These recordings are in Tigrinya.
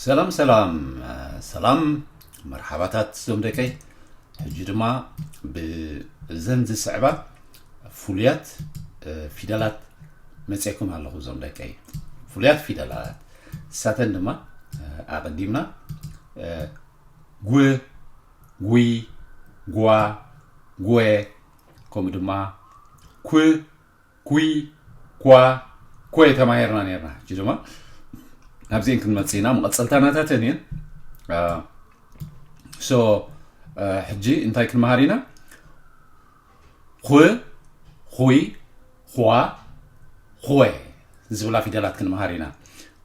ሰላም ሰላም ሰላም፣ መርሓባታት ዞም ደቀይ። ሕጂ ድማ ብዘን ዝስዕባ ፍሉያት ፊደላት መፅእኩም ኣለኹ ዞም ደቀይ። ፍሉያት ፊደላት እሳተን ድማ ኣቐዲምና ጉ፣ ጉይ፣ ጓ፣ ጎ፣ ከምኡ ድማ ኩ፣ ኩይ፣ ኳ፣ ኮ ተማሂርና ነርና። ሕጂ ድማ ኣብዚአን ክንመጽእ ኢና። መቐጸልታ ናታተን እየን። ሶ ሕጂ እንታይ ክንመሃር ኢና? ኹ፣ ኹይ፣ ኳ፣ ኾ ዝብላ ፊደላት ክንመሃር ኢና።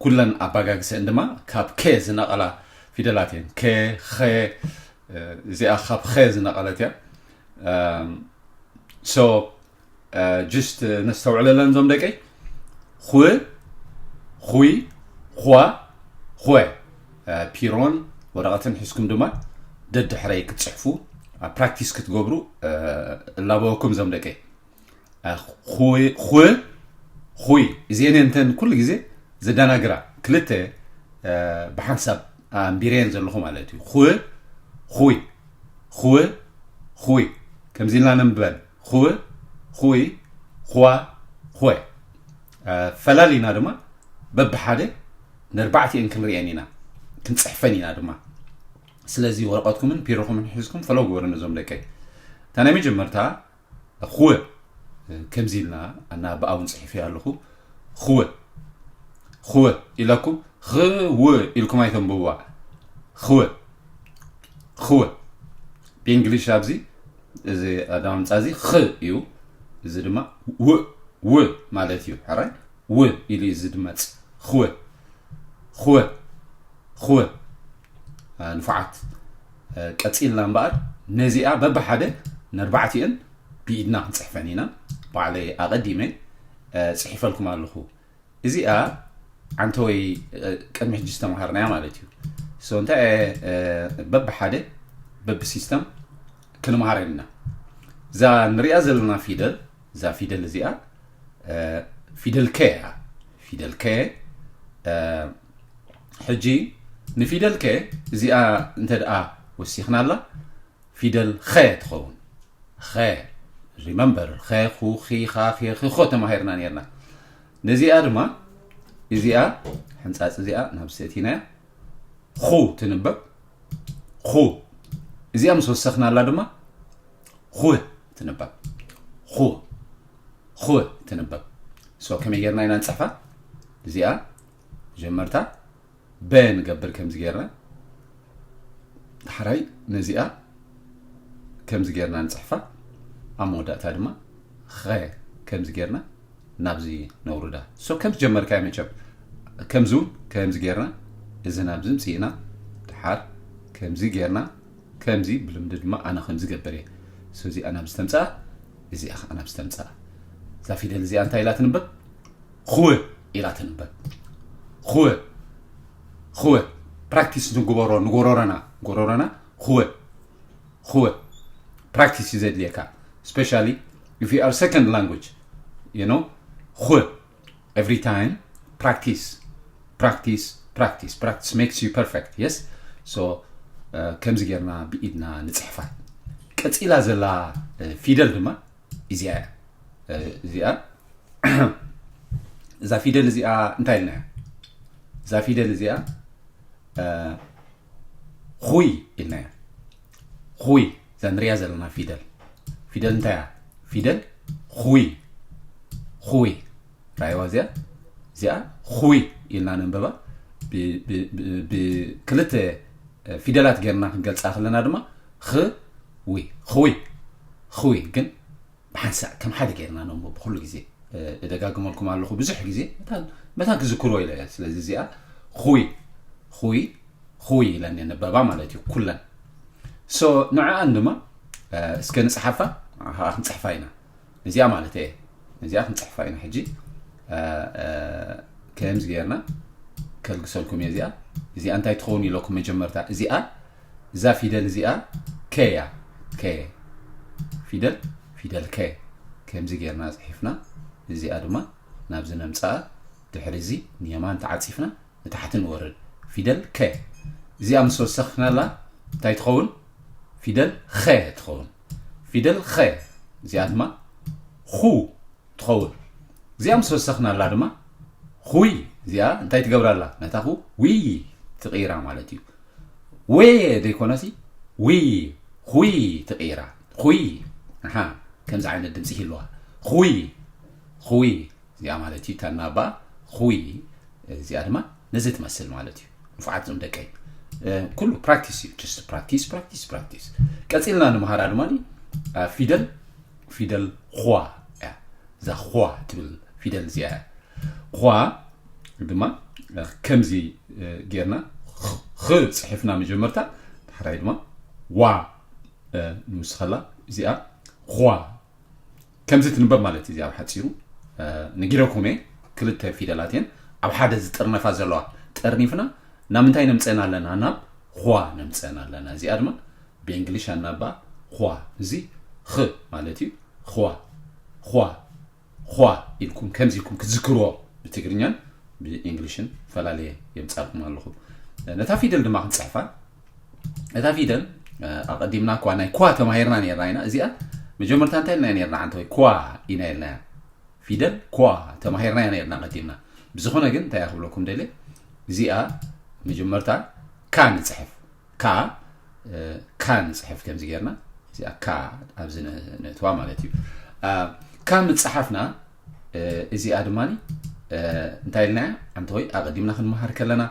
ኩለን ኣባጋግሰን ድማ ካብ ከ ዝነቐላ ፊደላት እየን። ከ፣ ኸ፣ እዚኣ ካብ ኸ ዝነቐለት እያ። ሶ ጅስት ነስተውዕለለን ዞም ደቀይ። ኹ፣ ኹይ፣ ኳ፣ ኾ። ፒሮን ወረቐትን ሒዝኩም ድማ ደድሕረይ ክትፅሕፉ ፕራክቲስ ክትገብሩ እላበወኩም ዞም ደቀይ። ኹ፣ ኹይ፣ እዚአን እንተን ኩሉ ግዜ ዘደናግራ ክልተ ብሓንሳብ ኣንቢረየን ዘለኹ ማለት እዩ። ኹ፣ ኹይ፣ ኹ፣ ኹይ። ከምዚ ኢልና ነንብበን። ኹ፣ ኹይ፣ ኳ፣ ኾ። ፈላሊና ድማ በብሓደ ነርባዕቲአን ክንርእየን ኢና፣ ክንፅሕፈን ኢና ድማ። ስለዚ ወረቐትኩምን ፒሮኹምን ሒዝኩም ፈለው ግበሩ ነዞም ደቀይ። እታ ናይ መጀመርታ ኹ፣ ከምዚ ኢልና ኣና ብኣውን ጽሒፈያ ኣለኹ። ኹ፣ ኹ ኢለኩም፣ ኽው ኢልኩም ኣይተንብብዋ። ኹ፣ ኹ። ብእንግሊሽ ኣብዚ፣ እዚ ኣዳምጻ እዚ ኽ እዩ። እዚ ድማ ው፣ ው ማለት እዩ። ሕራይ? ው ኢሉ እዩ ዝድመጽ። ኹ፣ ኹ፣ ኹ። ንፉዓት። ቀጺልና እምበኣር ነዚኣ በብሓደ ነርባዕቲአን ብኢድና ክንጽሕፈን ኢና። ባዕለይ ኣቐዲመ ጽሒፈልኩም ኣለኹ። እዚኣ ዓንተወይ ቅድሚ ሕጂ ዝተምሃርናያ ማለት እዩ። ሶ እንታይ እየ በብሓደ በብሲስተም ክንምሃር ኢና። እዛ ንሪኣ ዘለና ፊደል፣ እዛ ፊደል እዚኣ ፊደል ከ እያ። ፊደል ከ። ሕጂ ንፊደል ከ እዚኣ እንተ ደኣ ወሲኽናላ ፊደል ኸ ትኸውን። ኸ፣ ሪመምበር፣ ኸ፣ ኹ፣ ኺ፣ ኻ፣ ኺ፣ ኺ፣ ኾ ተማሂርና ነርና። ነዚኣ ድማ፣ እዚኣ፣ ሕንጻጽ እዚኣ ናብ ሰእቲናያ፣ ኹ ትንበብ። ኹ። እዚኣ ምስ ወሰኽናላ ድማ፣ ኹ ትንበብ። ኹ፣ ኹ ትንበብ። ሶ ከመይ ጌርና ኢና ንጽሕፋ? እዚኣ፣ መጀመርታ፣ በ ንገብር ከምዚ ጌርና። ዳሕራይ ነዚኣ ከምዚ ጌርና ንጽሕፋ። ኣብ መወዳእታ ድማ ኸ ከምዚ ጌርና ናብዚ ነውርዳ። ሶ ከምዚ ጀመርካዮ መቸም። ከምዚ እውን ከምዚ ጌርና እዚ ናብዚ ምጽእና። ድሓር ከምዚ ጌርና ከምዚ ብልምዲ ድማ ኣነ ከምዚ ገብር እየ። ሶ እዚኣ ናብዚ ተምጽኣ፣ እዚኣ ኸዓ ናብዚ ተምጽኣ። እዛ ፊደል እዚኣ እንታይ ኢላ ትንበብ? ኹ ኢላ ትንበብ። ኹ፣ ኹ። ፕራክቲስ ንግበሮ፣ ንጎሮሮና፣ ጎሮሮና። ኹ፣ ኹ። ፕራክቲስ እዩ ዘድልየካ። Especially if you are second language, you know? ኹ። Every time practice, practice, practice. Practice makes you perfect, yes? So ከምዚ ጌርና ብኢድና ንጽሕፋ። ቀጺላ ዘላ ፊደል ድማ እዚኣ እያ። እዚኣ፣ እዛ ፊደል እዚኣ እንታይ ኢልናያ? እዛ ፊደል እዚኣ ኹይ ኢልናያ። ኹይ፣ እዛ ንሪኣ ዘለና ፊደል። ፊደል እንታይ እያ? ፊደል ኹይ። ኹይ። ራይዋ እዚኣ፣ እዚኣ ኹይ ኢልና ነንበባ። ብክልተ ፊደላት ጌርና ክንገልጻ ከለና ድማ ኽ፣ ዊ፣ ኹይ፣ ኹይ። ግን ብሓንሳእ ከም ሓደ ጌርና ነንብቦ። ብኹሉ ግዜ እደጋግመልኩም ኣለኹ ብዙሕ ግዜ፣ መታን መታን ክዝክርዎ ኢለ እየ። ስለዚ እዚኣ ኹይ፣ ኹይ፣ ኹይ ኢለን እየ ነበባ ማለት እዩ ኩለን። ሶ ንዕኣን ድማ እስከ ንጽሓፋ፣ ንዓኻ ክንጽሕፋ ኢና። እዚኣ ማለት እየ፣ እዚኣ ክንጽሕፋ ኢና ሕጂ። ከምዚ ጌርና ከልግሰልኩም እየ። እዚኣ እዚኣ እንታይ ትኸውን ኢለኩም መጀመርታ እዚኣ እዛ ፊደል እዚኣ ከ እያ። ከ ፊደል፣ ፊደል ከ ከምዚ ጌርና ጽሒፍና፣ እዚኣ ድማ ናብዚ ነምጽኣ። ድሕሪ እዚ ንየማን ተዓጺፍና ንታሕቲ ንወርድ። ፊደል ከ። እዚኣ ምስ ወሰኽናላ እንታይ ትኸውን? ፊደል ኸ ትኸውን። ፊደል ኸ እዚኣ ድማ ኹ ትኸውን። እዚኣ ምስ ወሰኽናላ ድማ ኹይ እዚኣ እንታይ ትገብራላ? ነታ ኹ ዊ ትቕይራ ማለት እዩ። ወ ዘይኮነሲ ዊ ኹይ ትቕይራ። ኹይ ኣሓ ከምዚ ዓይነት ድምፂ ይህልዋ። ኹይ ኹይ እዚኣ ማለት እዩ። ታናባ ኹይ እዚኣ ድማ ነዚ ትመስል ማለት እዩ። ንፉዓት ዞም ደቀይ ኩሉ ፕራክቲስ እዩ። ስ ፕራክቲስ ፕራክቲስ ፕራክቲስ። ቀፂልና ንምሃራ ድማ ፊደል ፊደል ኳ እያ። እዛ ኳ ትብል ፊደል እዚኣ እያ። ኳ ድማ ከምዚ ጌርና ኽ ፅሒፍና መጀመርታ፣ ዳሕራይ ድማ ዋ ንውስኸላ። እዚኣ ኳ ከምዚ ትንበብ ማለት እዩ። እዚኣ ብሓፂሩ ነጊረኩም እየ። ክልተ ፊደላት እየን ኣብ ሓደ ዝጥርነፋ ዘለዋ። ጠርኒፍና ናብ ምንታይ ነምፀን ኣለና? ናብ ኳ ነምፀን ኣለና። እዚኣ ድማ ብእንግሊሽ ኣናባ ኳ። እዚ ኽ ማለት እዩ። ኳ ኳ ኳ ኢልኩም ከምዚ ኢልኩም ክትዝክርዎ ብትግርኛን ብእንግሊሽንፈላለየ የምፃልኩም ኣለኹ። ነታ ፊደል ድማ ክንፅሕፋ። እታ ፊደል ኣቐዲምና እኳ ናይ ኳ ተማሂርና ነርና ኢና። እዚኣ መጀመርታ እንታይ ኢልና ነርና? ዓንተ ወይ ኳ ኢና ኢልናያ። ፊደል ኳ ተማሂርናያ ነርና ቀዲምና። ብዝኾነ ግን እንታይ ክብለኩም ደለ፣ እዚኣ መጀመርታ ካ ንፅሕፍ። ካ ካ ንፅሕፍ ከምዚ ጌርና እዚኣ ካ ኣብዚ ነእትዋ ማለት እዩ። ካ ምፅሓፍና እዚኣ ድማ እንታይ ኢልናያ? ኣንተ ወይ ኣቐዲምና ክንመሃር ከለና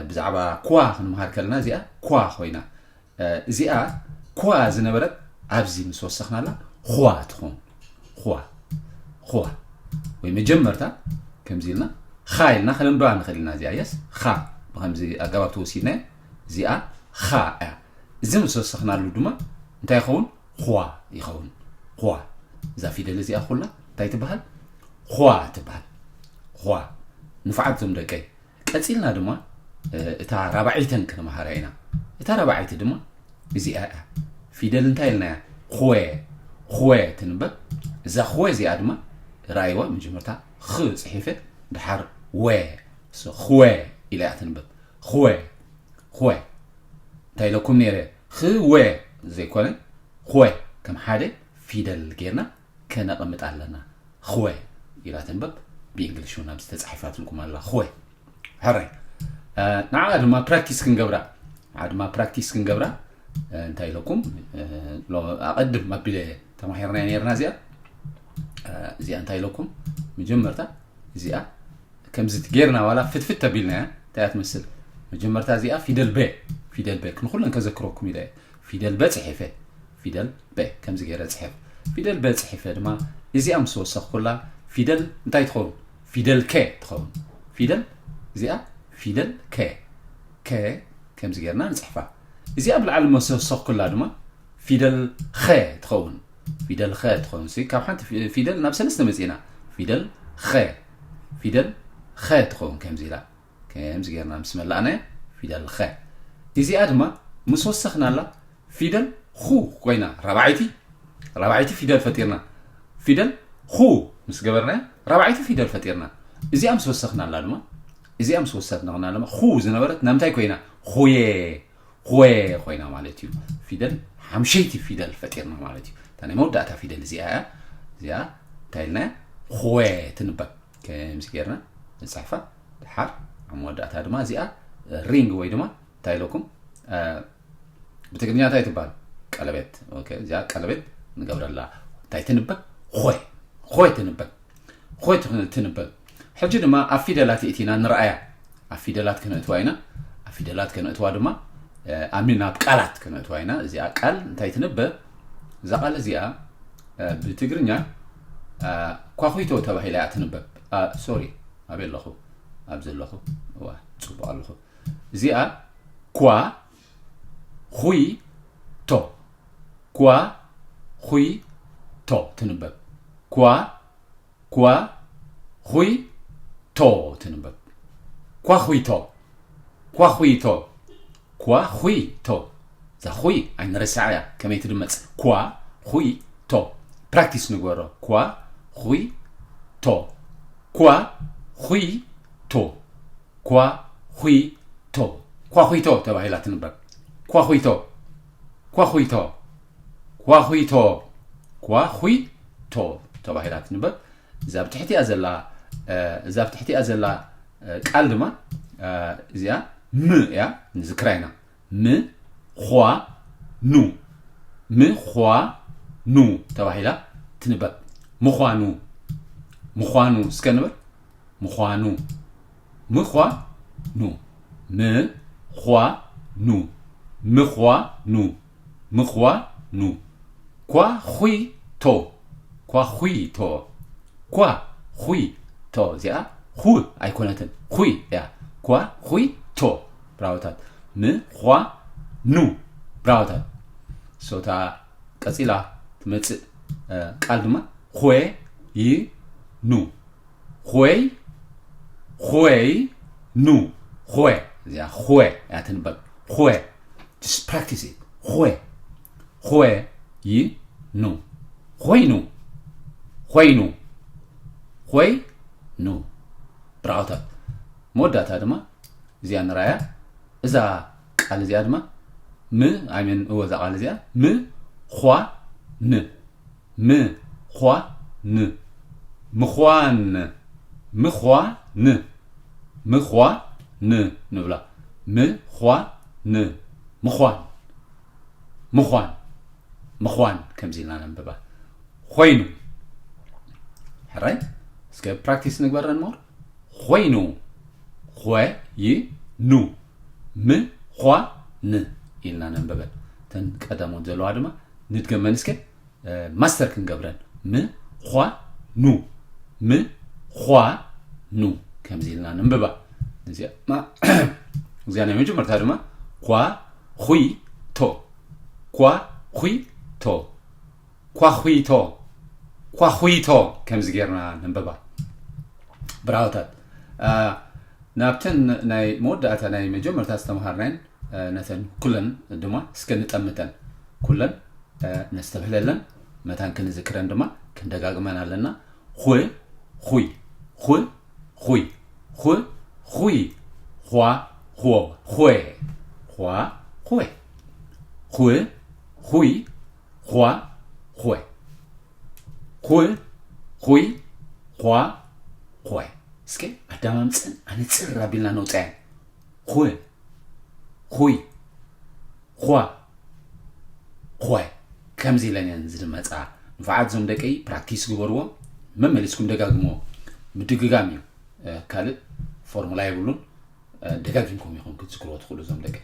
ብዛዕባ ኳ ክንመሃር ከለና እዚኣ ኳ ኮይና፣ እዚኣ ኳ ዝነበረት ኣብዚ ምስ ወሰኽናላ ኹዋ ትኸውን። ኹዋ ኹዋ ወይ መጀመርታ ከምዚ ኢልና ኻ ኢልና ከነንብባ ንኽእል ኢና። እዚኣ የስ ኻ ብከምዚ ኣገባብ ተወሲድናዮ። እዚኣ ኻ እያ። እዚ ምስ ወሰኽናሉ ድማ እንታይ ይኸውን? ኹዋ ይኸውን። ኹዋ እዛ ፊደል እዚኣ ኩላ እንታይ ትበሃል? ኹዋ ትበሃል። ኹዋ። ንፉዓት ዞም ደቀይ። ቀፂልና ድማ እታ ራባዒተን ክንመሃራ ኢና። እታ ራባዒቲ ድማ እዚኣ እያ። ፊደል እንታይ ኢልናያ? ኹወ ኹወ ትንበብ። እዛ ኹወ እዚኣ ድማ ራእይዋ መጀመርታ ኽ ፅሒፈ ድሓር ወ ኹወ ኢላ እያ ትንበብ። ኹወ ኹወ እንታይ ኢለኩም ነይረ? ኽወ ዘይኮነ ኹወ ከም ሓደ ፊደል ጌርና ከነቐምጥ ኣለና። ኹወ ኢላ ትንበብ። ብእንግሊሽ እውን ኣብዚ ተፃሒፋትልኩም ኣላ። ኹወ ሕራይ ንዓ ድማ ፕራክቲስ ክንገብራ ንዓ ድማ ፕራክቲስ ክንገብራ እንታይ ኢለኩም ኣቐድም ኣቢለ ተማሂርናያ ነርና። እዚኣ እዚኣ እንታይ ኢለኩም መጀመርታ እዚኣ ከምዚ ጌርና ዋላ ፍትፍት ተቢልናያ እንታይ እያ ትመስል? መጀመርታ እዚኣ ፊደል በ ፊደል በ ክንኩለን ከዘክረኩም ኢለ እየ። ፊደል በ ፅሒፈ ፊደል በ ከምዚ ገይረ ፅሕፍ። ፊደል በ ፅሒፈ ድማ እዚኣ ምስ ወሰኽኩላ ፊደል እንታይ ትኸውን? ፊደል ከ ትኸውን። ፊደል እዚኣ ፊደል ከ ከ ከምዚ ገይርና ንፅሕፋ። እዚኣ ብላዕሊ ምስ ወሰኽኩላ ድማ ፊደል ኸ ትኸውን። ፊደል ኸ ትኸውን ሲ ካብ ሓንቲ ፊደል ናብ ሰለስተ መፂና ፊደል ኸ ፊደል ኸ ትኸውን ከምዚ ኢላ ከምዚ ጌርና ምስ መላእናያ ፊደል ኸ እዚኣ ድማ ምስ ወሰኽናላ ፊደል ኹ ኮይና ራብዓይቲ ራብዓይቲ ፊደል ፈጢርና ፊደል ኹ ምስ ገበርናያ ራብዓይቲ ፊደል ፈጢርና። እዚኣ ምስ ወሰኽናላ ድማ እዚኣ ምስ ወሰኽናላ ድማ ኹ ዝነበረት ናምንታይ ኮይና? ኹየ ኹወ ኮይና ማለት እዩ። ፊደል ሓምሸይቲ ፊደል ፈጢርና ማለት እዩ። እታ ናይ መወዳእታ ፊደል እዚኣ እያ። እዚኣ እንታይ ኢልናያ? ኹወ ትንበብ። ከምዚ ጌርና ንፅሕፋ። ድሓር ኣብ መወዳእታ ድማ እዚኣ ሪንግ ወይ ድማ እንታይ ኢለኩም ብትግርኛ እንታይ ትበሃል? ቀለቤት። እዚኣ ቀለቤት ንገብረላ። እንታይ ትንበብ? ኾይ ኾይ ትንበብ። ኾይ ትንበብ። ሕጂ ድማ ኣብ ፊደላት የእቲና ንርኣያ። ኣብ ፊደላት ከነእትዋ ኢና። ኣብ ፊደላት ከነእትዋ ድማ ኣሚን ኣብ ቃላት ከነእትዋ ኢና። እዚኣ ቃል እንታይ ትንበብ? እዛ ቃል እዚኣ ብትግርኛ ኳኹይቶ ተባሂላ እያ ትንበብ። ሶሪ ኣበይ ኣለኹ? ኣብዚ ኣለኹ። እዋ ፅቡቅ ኣለኹ። እዚኣ ኳ ኹይ ቶ ኳ ኹይ ቶ ትንበብ። ኳ ኳ ኹይ ቶ ትንበብ። ኳ ኹይ ቶ ኳ ኹይ ቶ ኳ ኹይ ቶ እዛ ኹይ ኣይንረስዓ እያ ከመይ ትድመፅ። ኳ ኹይ ቶ ፕራክቲስ ንግበሮ። ኳ ኹይ ቶ ኳ ኹይ ቶ ኳ ኹይ ቶ፣ ኳኹይቶ ተባሂላ ትንበብ። ኳኹይቶ፣ ኳኹይቶ፣ ኳኹይቶ፣ ኳኹይቶ ተባሂላ ትንበብ። እዛ ኣብ ትሕቲኣ ዘላ እዛ ኣብ ትሕቲኣ ዘላ ቃል ድማ እዚኣ ም እያ። ንዝክራ ኢና። ም ኳ ኑ፣ ም ኳ ኑ ተባሂላ ትንበብ። ምዃኑ፣ ምዃኑ እስከ ንበል። ምዃኑ፣ ምዃኑ፣ ምዃኑ፣ ምዃኑ፣ ምዃኑ። ኳ ኹይ ቶ፣ ኳ ኹይ ቶ፣ ኳ ኹይ ቶ። እዚኣ ኹ ኣይኮነትን፣ ኹይ እያ። ኳ ኹይ ቶ። ብራውታት። ምዃኑ። ብራውታት። ሶታ ቀጺላ ትመጽእ ቃል ድማ ኾይ ኑ። ኾይ፣ ኾይ ኑ። ኾይ። እዚኣ ኾይ እያ ትንበብ። ኾይ። Just practice it. ኾይ። ኾይ ኑ። ኾይኑ። ኾይኑ። ኾይኑ። ብራውታት። መወዳእታ ድማ እዚኣ ንራያ። እዛ ቃል እዚኣ ድማ ም፣ ኣይመን እወ እዛ ቃል እዚኣ ም ኳ ን፣ ም ኳ ን፣ ምዃን፣ ምዃን፣ ምዃን ንብላ። ምዃን፣ ምዃን፣ ምዃን፣ ምዃን ከምዚ ኢልና ነንብባ። ኾይኑ። ሕራይ፣ እስከ ፕራክቲስ ንግበረን ሞር። ኾይኑ፣ ኾይኑ፣ ምዃን ኢልና ነንብበን። እተን ቀዳሞት ዘለዋ ድማ ንድገመን እስከ፣ ማስተር ክንገብረን። ምዃኑ፣ ምዃኑ ከምዚ ኢልና ነንብባ። እዚኣ እዚኣ ናይ መጀመርታ ድማ ኳ ኹይ ቶ፣ ኳ ኹይ ቶ፣ ኳ ኹይ ቶ፣ ኳ ኹይ ቶ ከምዚ ጌርና ነንብባ። ብራውታት። ናብተን ናይ መወዳእታ ናይ መጀመርታ ዝተምሃርናየን ነተን ኩለን ድማ እስከ ንጠምተን። ኩለን ነስተብህለለን፣ መታን ክንዝክረን ድማ ክንደጋግመን ኣለና። ኹ ኹይ፣ ኹ ኹይ፣ ኹ ኹይ፣ ኳ ኾ፣ ኾ፣ ኳ ኾ፣ ኹ ኹይ፣ ኳ ኾ፣ ኹ ኹይ፣ ኳ ኾ። እስከ ኣዳማምፀን ኣነፅር ኣቢልና ነውፀአን። ኹ ኹይ፣ ኳ ኾ። ከምዚ ኢለን እየን ዝድመፃ። ንፉዓት እዞም ደቀይ ፕራክቲስ ግበርዎ፣ መመሊስኩም ደጋግምዎ። ምድግጋም እዩ፣ ካልእ ፎርሙላ የብሉን። ደጋጊምኩም ኢኹም ክትዝክርዎ ትኽእሉ እዞም ደቀይ።